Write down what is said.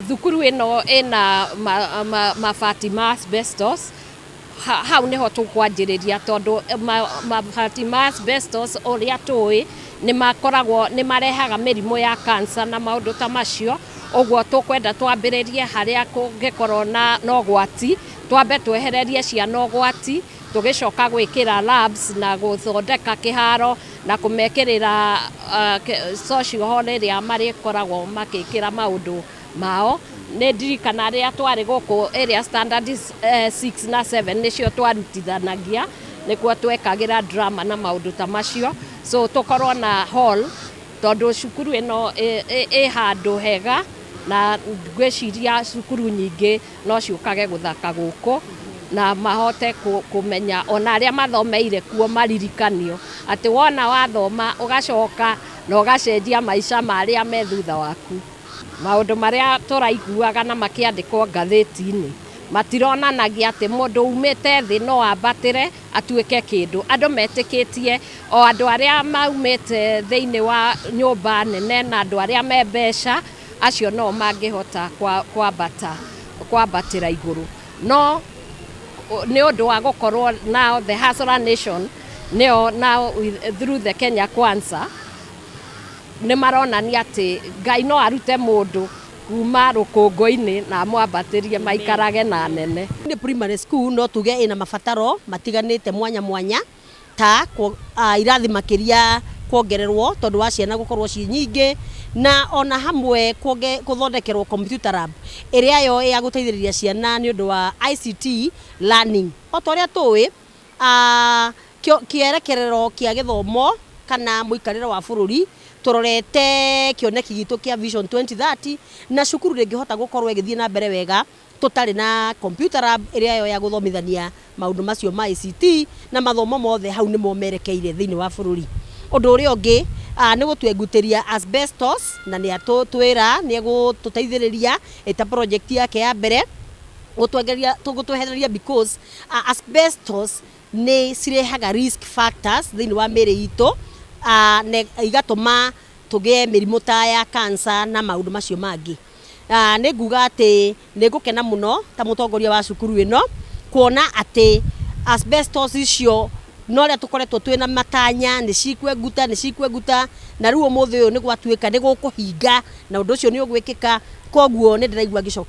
Thukuru ĩno ĩna mabati ma asbestos. Hau nĩho tũkwanjĩrĩria, tondũ mabati ma asbestos, ũrĩa tũĩ, nĩ makoragwo nĩ marehaga mĩrimũ ya cancer na maũndũ ta macio. Ũguo tũkwenda twambĩrĩrie harĩa kũngĩkorwo na ũgwati, twambe twehererie ciana ũgwati, tũgĩcoka gwĩkĩra labs na gũthondeka kĩharo na kũmekĩrĩra social hall ĩrĩa marĩkoragwo makĩkĩra maũndũ mao. Nĩ ndirikana rĩrĩa twarĩ gũkũ, ĩrĩa standard 6 na 7 nĩcio twarutithanagia, nĩkuo twekagĩra drama na maũndũ ta macio. So tũkorwo na hall, tondũ cukuru ĩno ĩ handũ hega, na ngwĩciria cukuru nyingĩ no ciũkage gũthaka gũkũ na mahote kũmenya ona arĩa mathomeire kuo maririkanio atĩ wona wathoma ũgacoka na ũgacenjia maica ma arĩa me thutha waku. Maũndũ marĩa tũraiguaga na makĩandĩkwo ngathĩti-inĩ matironanagia atĩ mũndũ umĩte thĩ no ambatĩre atuĩke kĩndũ. Andũ metĩkĩtie o andũ arĩa maumĩte thĩinĩ wa nyũmba nene na andũ arĩa me mbeca, acio no mangĩhota kwambata kwambatĩra igũrũ. No nĩ ũndũ wa gũkorwo now the Hustler Nation nĩo now through the Kenya Kwanza nĩ maronania atĩ Ngai no arute mũndũ kuma rũkũngũ-inĩ na amwambatĩrie maikarage na nene. Nĩ primary school no tuge ĩna mabataro matiganĩte mwanya mwanya, ta irathi makĩria kuongererwo tondũ wa ciana gũkorwo ciĩ nyingĩ, na ona hamwe gũthondekerwo computer lab ĩrĩa yo ya gũteithĩrĩria ciana nĩ ũndũ wa ICT learning. O ta ũrĩa tũĩ, kĩerekerero kĩa gĩthomo kana mũikarĩre wa bũrũri tũrorete kĩoneki gitũ kĩa Vision 2030, na cukuru ndĩngĩhota gũkorwo ĩgĩthiĩ na mbere wega tũtarĩ na computer lab ĩrĩa yo ya gũthomithania maũndũ macio ma ICT na mathomo mothe hau nĩmo merekeire thĩinĩ wa bũrũri. Ũndũ ũrĩa ũngĩ nĩ gũtwengutĩria asbestos, na nĩ atũtwĩra nĩ egũtũteithĩrĩria ĩta project yake ya mbere gũtwengeria gũtwehereria, because asbestos nĩ cirehaga risk factors thĩinĩ wa mĩĩrĩ itũ, igatũma tũgĩe mĩrimũ ta ya cancer na maũndũ macio mangĩ. Nĩ nguga atĩ nĩ ngũkena mũno ta mũtongoria wa cukuru ĩno kuona atĩ asbestos icio no ũrĩa tũkoretwo twĩna matanya nĩ cikwenguta, nĩ cikwenguta, na rĩu ũmũthĩ ũyũ nĩ gwatuĩka nĩ gũkũhinga na ũndũ ũcio nĩ ũgwĩkĩka. Koguo nĩ ndĩraigua ngĩcoka.